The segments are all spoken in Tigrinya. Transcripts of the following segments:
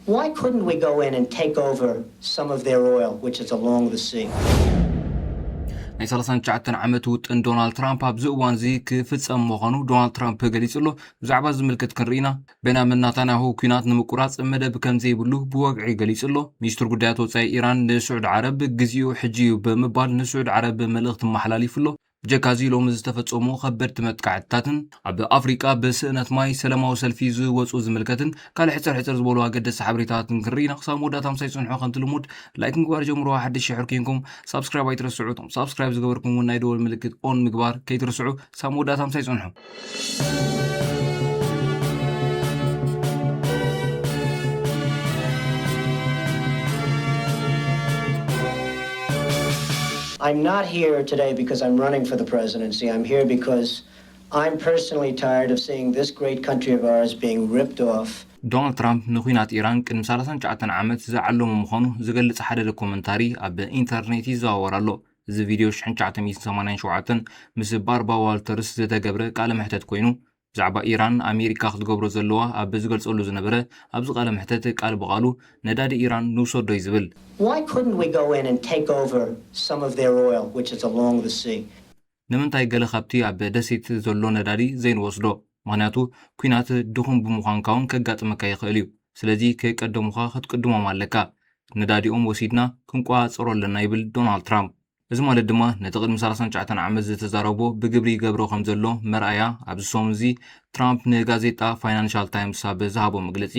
Why couldn't we go in and take over some of their oil, which is along the sea? ናይ ሰላሳን ትሽዓተን ዓመት ውጥን ዶናልድ ትራምፕ ኣብዚ እዋን እዚ ክፍጸም ምዃኑ ዶናልድ ትራምፕ ገሊጹ ኣሎ። ብዛዕባ ዝምልከት ክንርኢና፣ ቤንያሚን ናታንያሁ ኲናት ንምቁራጽ መደብ ከም ዘይብሉ ብወግዒ ገሊጹ ኣሎ። ሚኒስትር ጉዳያት ወጻኢ ኢራን ንስዑዲ ዓረብ ግዜኡ ሕጂ እዩ ብምባል ንስዑዲ ዓረብ መልእኽቲ መሓላሊፉ ኣሎ። ብጀካዚ ሎሚ ዝተፈጸሙ ከበድቲ መጥቃዕትታትን ኣብ ኣፍሪቃ ብስእነት ማይ ሰላማዊ ሰልፊ ዝወጹ ዝምልከትን ካልእ ሕጽር ሕጽር ዝበሉ ኣገደስቲ ሓበሬታትን ክንርኢና። ክሳብ መወዳእታ ምሳይ ጽንሑ። ከምቲ ልሙድ ላይክ ምግባር ጀምሩ። ሓድሽ ሽሕር ኮንኩም ሳብስክራይብ ኣይትረስዑ። እቶም ሳብስክራይብ ዝገበርኩም እውን ናይ ደወል ምልክት ኦን ምግባር ከይትረስዑ። ክሳብ መወዳእታ ምሳይ ጽንሑ። I'm not here today because I'm running for the presidency. I'm here because I'm personally tired of seeing this great country of ours being ripped off. ዶናልድ ትራምፕ ንኲናት ኢራን ቅድሚ ሰላሳን ትሽዓተን ዓመት ዝዓለሞ ምዃኑ ዝገልጽ ሓደ ዶኩመንታሪ ኣብ ኢንተርኔት ይዘዋወር ኣሎ። እዚ ቪድዮ ሽሕን ትሽዓተ ሚእትን ሰማንያን ሸውዓተን ምስ ባርባ ዋልተርስ ዝተገብረ ቃለ መሕተት ኮይኑ፣ ብዛዕባ ኢራን ኣሜሪካ ክትገብሮ ዘለዋ ኣብ ዝገልጸሉ ዝነበረ ኣብዚ ቃለ መሕተት ቃል ብቓሉ ነዳዲ ኢራን ንውሰዶ እዩ ዝብል። Why couldn't we go in and take over some of their oil, which is along the sea? ንምንታይ ገለ ካብቲ ኣብ ደሴት ዘሎ ነዳዲ ዘይንወስዶ? ምኽንያቱ ኲናት ድኹም ብምዃንካ እውን ከጋጥመካ ይኽእል እዩ። ስለዚ ከይቀደሙኻ ክትቅድሞም ኣለካ። ነዳዲኦም ወሲድና ክንቆጻጸሮ ኣለና ይብል ዶናልድ ትራምፕ። እዚ ማለት ድማ ነቲ ቅድሚ ሰላሳን ትሽዓተን ዓመት ዝተዛረቦ ብግብሪ ይገብሮ ከም ዘሎ መርኣያ ኣብዚ ሰሙን እዚ ትራምፕ ንጋዜጣ ፋይናንሻል ታይምስ ኣብ ዝሃቦ መግለጺ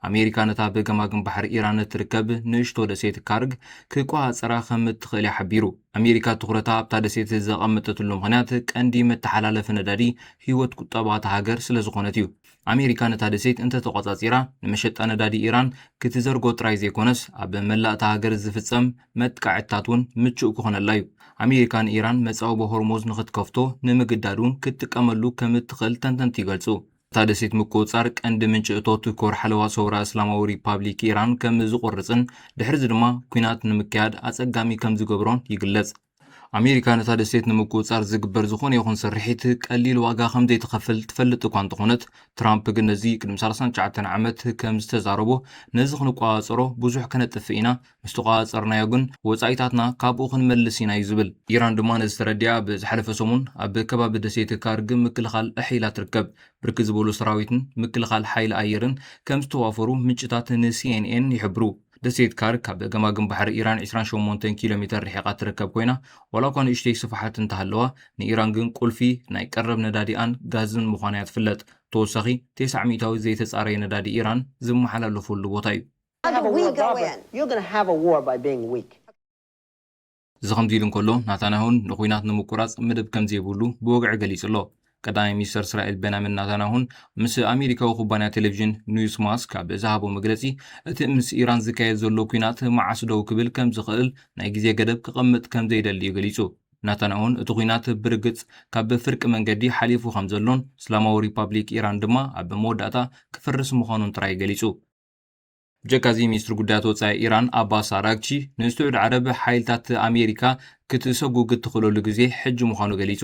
ኣሜሪካ ነታ ብገማግም ባሕሪ ኢራን እትርከብ ንእሽቶ ደሴት ካርግ ክቆጻጸራ ከም እትኽእል እዩ ሓቢሩ። ኣሜሪካ ትኹረታ ኣብታ ደሴት ዘቐመጠትሉ ምኽንያት ቀንዲ መተሓላለፊ ነዳዲ ህይወት ቁጠባ እታ ሃገር ስለ ዝኾነት እዩ። ኣሜሪካ ነታ ደሴት እንተተቆጻጺራ፣ ንመሸጣ ነዳዲ ኢራን ክትዘርጎ ጥራይ ዘይኮነስ፣ ኣብ መላእ እታ ሃገር ዝፍጸም መጥቃዕትታት እውን ምቹእ ክኾነላ እዩ። ኣሜሪካ ንኢራን መጻወቢ ሆርሙዝ ንኽትከፍቶ ንምግዳድ እውን ክትጥቀመሉ ከም እትኽእል ተንተንቲ ይገልጹ። እታ ደሴት ምቁጽጻር ቀንዲ ምንጪ እቶት ኮር ሓለዋ ሰውራ እስላማዊ ሪፓብሊክ ኢራን ከም ዝቖርጽን ድሕሪዚ ድማ ኲናት ንምክያድ ኣጸጋሚ ከም ዝገብሮን ይግለጽ። ኣሜሪካ ነታ ደሴት ንምቁጽጻር ዝግበር ዝኾነ ይኹን ስርሒት ቀሊል ዋጋ ከም ዘይትኸፍል ትፈልጥ እኳ እንተኾነት፣ ትራምፕ ግን ነዚ ቅድሚ ሰላሳን ትሽዓተን ዓመት ከም ዝተዛረቦ ነዚ ክንቆጻጸሮ ብዙሕ ከነጥፍእ ኢና፣ ምስ ተቆጻጸርናዮ ግን ወጻኢታትና ካብኡ ክንመልስ ኢና እዩ ዝብል። ኢራን ድማ ነዚ ተረዲኣ ብዝሓለፈ ሰሙን ኣብ ከባቢ ደሴት ካርግ ምክልኻል ኣሕይላ ትርከብ። ብርክት ዝበሉ ሰራዊትን ምክልኻል ሓይሊ ኣየርን ከም ዝተዋፈሩ ምንጭታት ንሲኤንኤን ይሕብሩ። ደሴት ካርግ ካብ ገማግም ባሕሪ ኢራን ዕስራን ሸሞንተን ኪሎ ሜተር ርሒቓ ትርከብ ኮይና፣ ዋላ እኳ ንእሽተይ ስፍሓት እንተሃለዋ፣ ንኢራን ግን ቁልፊ ናይ ቀረብ ነዳዲኣን ጋዝን ምዃና እያ ትፍለጥ። ተወሳኺ፣ ተስዓ ሚእታዊ ዘይተጻረየ ነዳዲ ኢራን ዝመሓላለፈሉ ቦታ እዩ። How do we go in? You're going to have a war by being weak. እዚ ከምዚ ኢሉ እንከሎ፣ ናታንያሁን ንኹናት ንምቁራጽ መደብ ከም ዘይብሉ ብወግዒ ገሊጹ ኣሎ። ቀዳማይ ሚኒስተር እስራኤል ቤንያሚን ናታንያሁን ምስ ኣሜሪካዊ ኩባንያ ቴሌቪዥን ኒውስ ማስክ ኣብ ዝሃቦ መግለጺ፣ እቲ ምስ ኢራን ዝካየድ ዘሎ ኲናት መዓስ ደው ክብል ከም ዝኽእል ናይ ግዜ ገደብ ክቐምጥ ከም ዘይደሊ እዩ ገሊጹ። ናታንያሁን እቲ ኲናት ብርግጽ ካብ ፍርቂ መንገዲ ሓሊፉ ከም ዘሎን እስላማዊ ሪፓብሊክ ኢራን ድማ ኣብ መወዳእታ ክፈርስ ምዃኑን ጥራይ ገሊጹ። ብጀካዚ ሚኒስትሪ ጉዳያት ወጻኢ ኢራን ኣባስ ኣራግቺ ንስዑድ ዓረብ ሓይልታት ኣሜሪካ ክትሰጉግ እትኽእለሉ ግዜ ሕጂ ምዃኑ ገሊጹ።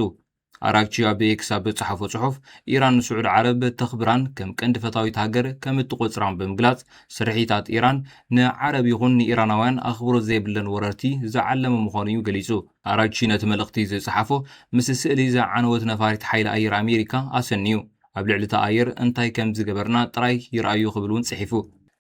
ኣራግቺ ኣብ ኤክስ ኣብ ዝጸሓፎ ጽሑፍ፣ ኢራን ንስዑድ ዓረብ ተኽብራን ከም ቀንዲ ፈታዊት ሃገር ከም እትቖጽራን ብምግላጽ፣ ስርሒታት ኢራን ንዓረብ ይኹን ንኢራናውያን ኣኽብሮት ዘይብለን ወረርቲ ዝዓለመ ምዃኑ እዩ ገሊጹ። ኣራግቺ ነቲ መልእኽቲ ዝጸሓፎ ምስ ስእሊ ዝዓነወት ነፋሪት ሓይሊ ኣየር ኣሜሪካ ኣሰንዩ። ኣብ ልዕሊ እቲ ኣየር እንታይ ከም ዝገበርና ጥራይ ይርኣዩ ክብል እውን ጽሒፉ።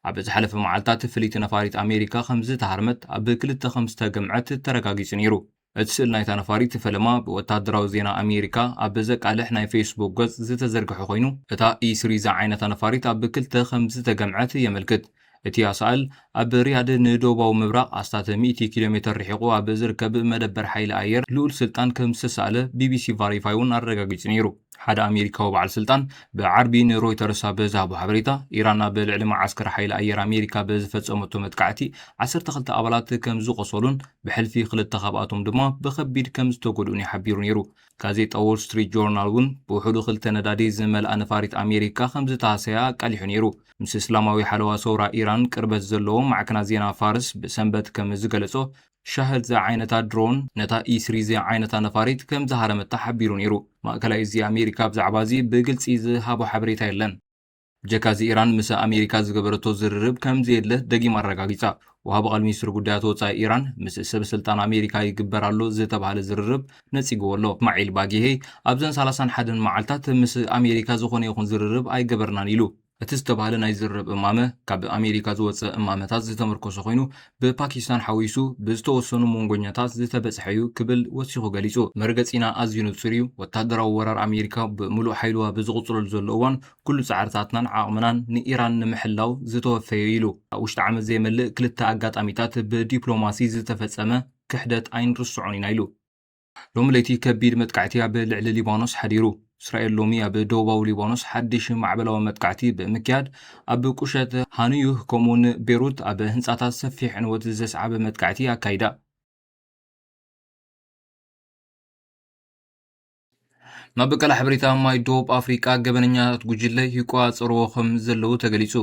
ኣብ ዝሓለፈ መዓልታት ፍልይቲ ነፋሪት ኣሜሪካ ከም ዝተሃርመት ኣብ ክልተ ከም ዝተገምዐት ተረጋጊጹ ነይሩ። እቲ ስእሊ ናይታ ነፋሪት ፈለማ ብወታደራዊ ዜና ኣሜሪካ ኣብ ዘቃልሕ ናይ ፌስቡክ ገጽ ዝተዘርግሐ ኮይኑ፣ እታ ኢ ስሪ ዝዓይነታ ነፋሪት ኣብ ክልተ ከም ዝተገምዐት የመልክት። እቲ ኣሳእል ኣብ ሪያድ ንደቡባዊ ምብራቕ ኣስታት ሚእቲ ኪሎ ሜተር ርሒቑ ኣብ ዝርከብ መደበር ሓይሊ ኣየር ልኡል ስልጣን ከም ዝተሳእለ ቢቢሲ ቫሪፋይ እውን ኣረጋጊጹ ነይሩ። ሓደ ኣሜሪካዊ በዓል ስልጣን ብዓርቢ ንሮይተርስ ኣብ ዝሃቦ ሓበሬታ፣ ኢራን ኣብ ልዕሊ መዓስከር ሓይሊ ኣየር ኣሜሪካ ብዝፈጸመቶ መጥቃዕቲ ዓሰርተ ክልተ ኣባላት ከም ዝቖሰሉን ብሕልፊ ክልተ ካብኣቶም ድማ ብኸቢድ ከም ዝተጎድኡን እዩ ሓቢሩ ነይሩ። ጋዜጣ ዎል ስትሪት ጆርናል እውን ብውሕዱ ክልተ ነዳዲ ዝመልኣ ነፋሪት ኣሜሪካ ከም ዝተሃሰያ ኣቃሊሑ ነይሩ። ምስ እስላማዊ ሓለዋ ሰውራ ኢራን ቅርበት ዘለዎ ማዕከናት ዜና ፋርስ ብሰንበት ከም ዝገለጾ፣ ሻህድ ዝዓይነታ ድሮን ነታ ኢ ስሪ ዝዓይነታ ነፋሪት ከም ዝሃረመታ ሓቢሩ ነይሩ። ማእከላይ እዚ ኣሜሪካ ብዛዕባ እዚ ብግልጺ ዝሃቦ ሓበሬታ የለን። ብጀካዚ ኢራን ምስ ኣሜሪካ ዝገበረቶ ዝርርብ ከም ዘየለ ደጊማ ኣረጋጊጻ። ወሃቢ ቃል ሚኒስትሪ ጉዳያት ወጻኢ ኢራን ምስ ሰብ ስልጣን ኣሜሪካ ይግበር ኣሎ ዝተባህለ ዝርርብ ነጺግዎ ኣሎ። እስማዒል ባጊሄ ኣብዘን ሰላሳን ሓደን መዓልታት ምስ ኣሜሪካ ዝኾነ ይኹን ዝርርብ ኣይገበርናን ኢሉ። እቲ ዝተባህለ ናይ ዝርርብ እማመ ካብ ኣሜሪካ ዝወጸ እማመታት ዝተመርኮሰ ኮይኑ፣ ብፓኪስታን ሓዊሱ ብዝተወሰኑ መንጎኛታት ዝተበጽሐ እዩ ክብል ወሲኹ ገሊጹ። መርገጺና ኣዝዩ ንጹር እዩ። ወታደራዊ ወራር ኣሜሪካ ብምሉእ ሓይልዋ ብዝቕጽለሉ ዘሎ እዋን፣ ኩሉ ጻዕርታትናን ዓቕምናን ንኢራን ንምሕላው ዝተወፈየ ኢሉ። ኣብ ውሽጢ ዓመት ዘይመልእ ክልተ ኣጋጣሚታት ብዲፕሎማሲ ዝተፈጸመ ክሕደት ኣይንርስዖን ኢና ኢሉ። ሎሚ ለይቲ ከቢድ መጥቃዕቲ ኣብ ልዕሊ ሊባኖስ ሓዲሩ። እስራኤል ሎሚ ኣብ ደቡባዊ ሊባኖስ ሓድሽ ማዕበላዊ መጥቃዕቲ ብምክያድ፣ ኣብ ቁሸት ሃኑዩህ ከምኡውን ቤሩት ኣብ ህንጻታት ሰፊሕ ዕንወት ዘስዓበ መጥቃዕቲ ኣካይዳ። ናብ ቀላ ሓበሬታ፣ ማይ ዶብ ኣፍሪቃ ገበነኛታት ጉጅለ ይቆጻጸርዎ ከም ዘለዉ ተገሊጹ።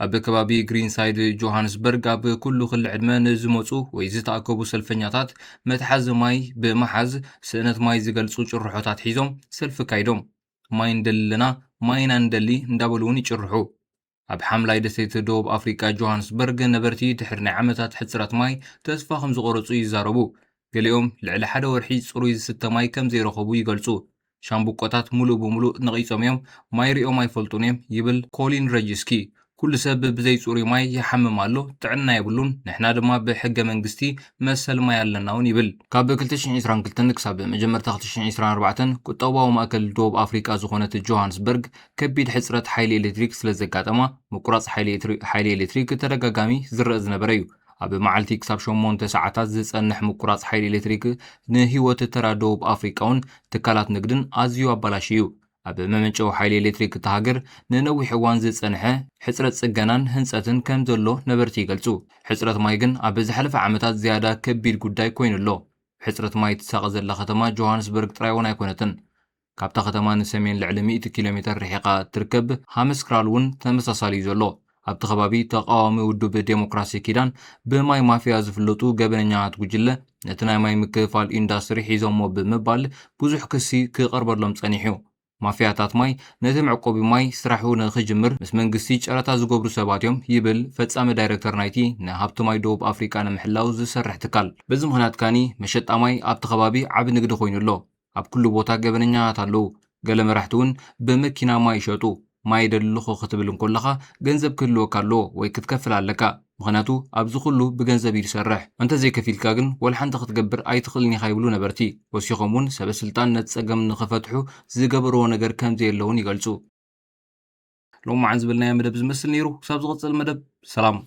ኣብ ከባቢ ግሪንሳይድ ጆሃንስበርግ ኣብ ኩሉ ክሊ ዕድመ ንዝመጹ ወይ ዝተኣከቡ ሰልፈኛታት መትሓዚ ማይ ብምሓዝ ስእነት ማይ ዝገልጹ ጭርሖታት ሒዞም ሰልፊ ኣካይዶም። ማይ እንደሊ ኣለና፣ ማይ ኢና እንደሊ እንዳበሉ እውን ይጭርሑ። ኣብ ሓምላይ ደሴት ደቡብ ኣፍሪቃ ጆሃንስበርግ ነበርቲ ድሕሪ ናይ ዓመታት ሕጽረት ማይ ተስፋ ከም ዝቆረጹ ይዛረቡ። ገሊኦም ልዕሊ ሓደ ወርሒ ጽሩይ ዝስተ ማይ ከም ዘይረኸቡ ይገልጹ። ሻምብቆታት ሙሉእ ብሙሉእ ነቒጾም እዮም፣ ማይ ሪኦም ኣይፈልጡን እዮም ይብል ኮሊን ረጅስኪ። ኩሉ ሰብ ብዘይ ጽሩይ ማይ ይሓምም ኣሎ፣ ጥዕና የብሉን። ንሕና ድማ ብሕገ መንግስቲ መሰል ማይ ኣለና እውን ይብል። ካብ ክልተ ሽሕን ዕስራን ክልተን ክሳብ መጀመርታ ክልተ ሽሕን ዕስራን ኣርባዕተን ቁጠባዊ ማእከል ደቡብ ኣፍሪቃ ዝኾነት ጆሃንስበርግ ከቢድ ሕጽረት ሓይሊ ኤሌክትሪክ ስለ ዘጋጠማ፣ ምቁራጽ ሓይሊ ኤትሪ-፣ ሓይሊ ኤሌክትሪክ ተደጋጋሚ ዝረአ ዝነበረ እዩ። ኣብ መዓልቲ ክሳብ ሸሞንተ ሰዓታት ዝጸንሕ ምቁራጽ ሓይሊ ኤሌክትሪክ ንህይወት ተራ ደቡብ ኣፍሪቃውን ትካላት ንግድን ኣዝዩ ኣባላሺ እዩ። ኣብ መመንጨዊ ሓይሊ ኤሌክትሪክ እታ ሃገር ንነዊሕ እዋን ዝጸንሐ ሕጽረት ጽገናን ህንጸትን ከም ዘሎ ነበርቲ ይገልጹ። ሕጽረት ማይ ግን ኣብ ዝሓለፈ ዓመታት ዝያዳ ከቢድ ጉዳይ ኮይኑ ኣሎ። ሕጽረት ማይ ትሳቐ ዘላ ከተማ ጆሃንስበርግ ጥራይ እውን ኣይኮነትን። ካብታ ከተማ ንሰሜን ልዕሊ ሚእቲ ኪሎ ሜተር ርሒቓ እትርከብ ሃምስክራል እውን ተመሳሳሊ እዩ ዘሎ። ኣብቲ ከባቢ ተቓዋሚ ውድብ ዴሞክራሲ ኪዳን ብማይ ማፍያ ዝፍለጡ ገበነኛታት ጉጅለ ነቲ ናይ ማይ ምክፍፋል ኢንዳስትሪ ሒዞሞ ብምባል ብዙሕ ክሲ ክቐርበሎም ጸኒሑ። ማፍያታት ማይ ነቲ መዕቆቢ ማይ ስራሑ ንኽጅምር ምስ መንግስቲ ጨረታ ዝገብሩ ሰባት እዮም ይብል ፈጻሚ ዳይሬክተር ናይቲ ንሃብቲ ማይ ደቡብ ኣፍሪቃ ንምሕላው ዝሰርሕ ትካል። በዚ ምኽንያት ካኒ መሸጣ ማይ ኣብቲ ከባቢ ዓቢ ንግዲ ኮይኑ ኣሎ። ኣብ ኩሉ ቦታ ገበነኛታት ኣለዉ። ገለ መራሕቲ እውን ብመኪና ማይ ይሸጡ። ማይ የደሊ ኣለኹ ክትብል እንከለኻ ገንዘብ ክህልወካ ኣለዎ ወይ ክትከፍል ኣለካ። ምኽንያቱ ኣብዚ ኩሉ ብገንዘብ እዩ ዝሰርሕ። እንተዘይከፊልካ ግን ወላ ሓንቲ ክትገብር ኣይትኽእልን ኢኻ ይብሉ ነበርቲ። ወሲኾም እውን ሰበ ስልጣን ነቲ ጸገም ንኽፈትሑ ዝገበርዎ ነገር ከም ዘየለ እውን ይገልጹ። ሎማዓን ዝበልናዮ መደብ ዝመስል ነይሩ። ክሳብ ዝቕጽል መደብ ሰላም።